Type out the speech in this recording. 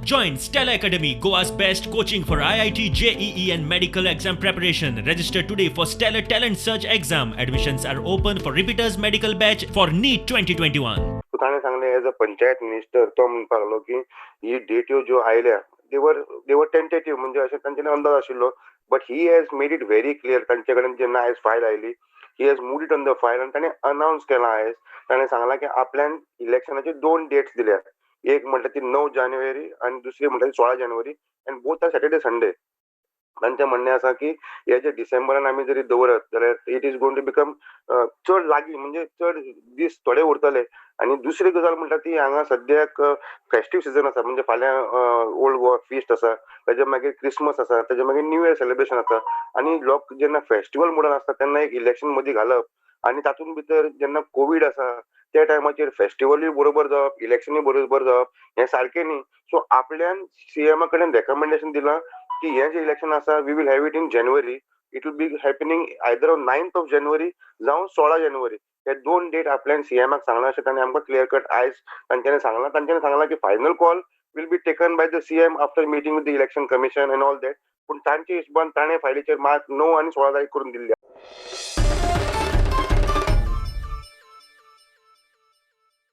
Join Stella Academy, Goa's best coaching for IIT, JEE, and medical exam preparation. Register today for Stellar Talent Search exam. Admissions are open for repeaters medical batch for NEET 2021. So ताणें सांगलें, as a panchayat minister तो म्हणपाक लागलो की ही डेट्यो ज्यो आयल्या, they were tentative, म्हणजे अशें तांच्यानी अंदाज आशिल्लो, but he has made it very clear. तांचे कडेन जेन्ना आयज फायल आयली, he has moved it on the file आनी ताणें अनावन्स केलां आयज. ताणें सांगलां की आपल्यान इलेक्शनाचे दोन डेट्स दिल्या. एक म्हणटा ती 9 जानेवारी आनी दुसरी म्हणटा ती 16 जानेवारी, and both are Saturday, Sunday. तांचें म्हणणें आसा की हे जे डिसेंबरान आमी जरी दवरत जाल्यार it is going to become चड लागीं, म्हणजे चड दीस थोडे उरतले. आनी दुसरी गजाल म्हणटा ती हांगा सद्याक फेस्टीव सिजन आसा, म्हणजे फाल्यां ओल्ड गोवा फिस्ट आसा, ताच्या मागीर क्रिसमस आसा, ताच्या मागीर न्यू इयर सेलिब्रेशन आसा. आनी लोक जेन्ना फेस्टिवल मुडान आसता तेन्ना एक इलेक्शन मदीं घालप आनी तातूंत भितर जेन्ना कोवीड आसा त्या टायमाचेर फेस्टिवलूय बरोबर जावप, इलेक्शनूय बरोबर जावप हें सारकें न्ही. सो आपल्यान सीएमा कडेन रेकमेंडेशन दिलां की हें जें इलेक्शन आसा, we will have it in January. It will be happening either on 9th of January जावं 16 जानेवारी. हे दोन डेट आपल्यान सीएमाक सांगलां अशें ताणें आमकां क्लियर कट आयज तांच्यांनी सांगलां. तांच्यांनी सांगलां की final call will be taken by the CM after meeting with the Election Commission and all that. पूण तांच्या हिशोबान ताणें फायलीचेर मार्क 9 आनी 16 तारीख करून दिल्ली.